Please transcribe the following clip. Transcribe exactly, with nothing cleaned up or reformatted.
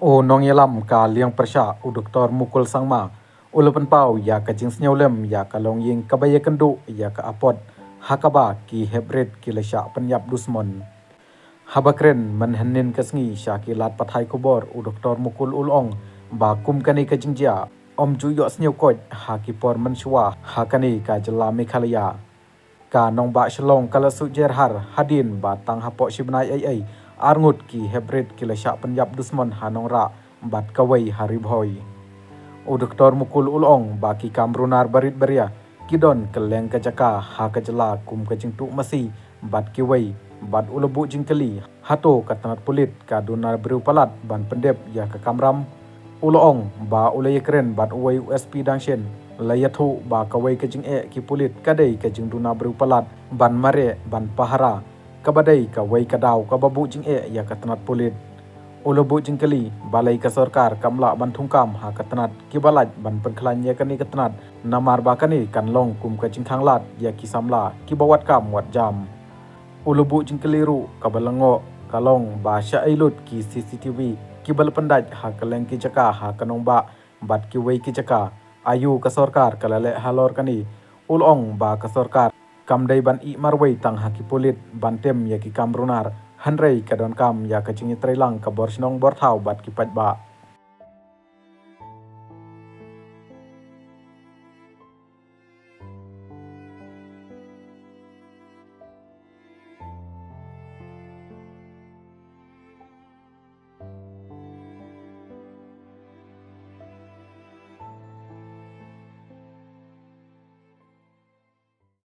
U nongïalam ka liang pyrshah u Doktor Mukul Sangma u la pynpaw ïa ka jingsngewlem ïa ka longïing kaba ïakynduh ïa ka apot ha kaba ki heprit ki la shah pynïap dusmon. Haba kren mynhynnin ka sngi sha ki lad pathai khubor, u Doktor Mukul u la ong ba kum kane ka jingjia ym ju ïohsngew koit ha ki por mynshuwa ha kane ka jylla Meghalaya. Ka nongbah Shillong ka la suh jer har hadien ba tang hapoh shi bnai ei ei arngut ki heprit ki la shah pynïap dusmon ha Nongrah bad kawei ha Ri Bhoi. U Doktor Mukul u la ong ba ki kam runar barit baria ki don kylleng ka jaka ha ka jylla kum ka jingtuh masi bad kiwei, bad u la buh jingkylli hato ka tnat pulit ka duna briew palat ban pyndep ïa ka kamram. U la ong ba u la ïakren bad uwei u S P dang shen, la ïathuh ba kawei ka jingeh ki pulit ka dei ka jingduna briew palat ban mareh ban pahara, kaba dei kawei ka daw kaba buh jingeh ïa ka tnat pulit. U la buh jingkylli balei ka sorkar kam lah ban thungkam ha ka tnat kiba lait ban pynkhlaiñ ïa kane ka tnat, namar ba kane kan long kum ka jingkhanglad ïa ki samla kiba wad kam wad jam. U la buh jingkylli ruh kaba lyngngoh ka long ba sha ei lut ki C C T V kiba la pyndait ha kylleng ki jaka ha ka nongbah bad kiwei ki jaka, aïu ka sorkar ka la leh halor kane. U la ong ba ka sorkar kam dei ban ïeh marwei tang ha ki pulit ban tim ïa ki kam runar, hynrei ka donkam ïa ka jingïatreilang ka bor shnong bor thaw bad ki paidbah.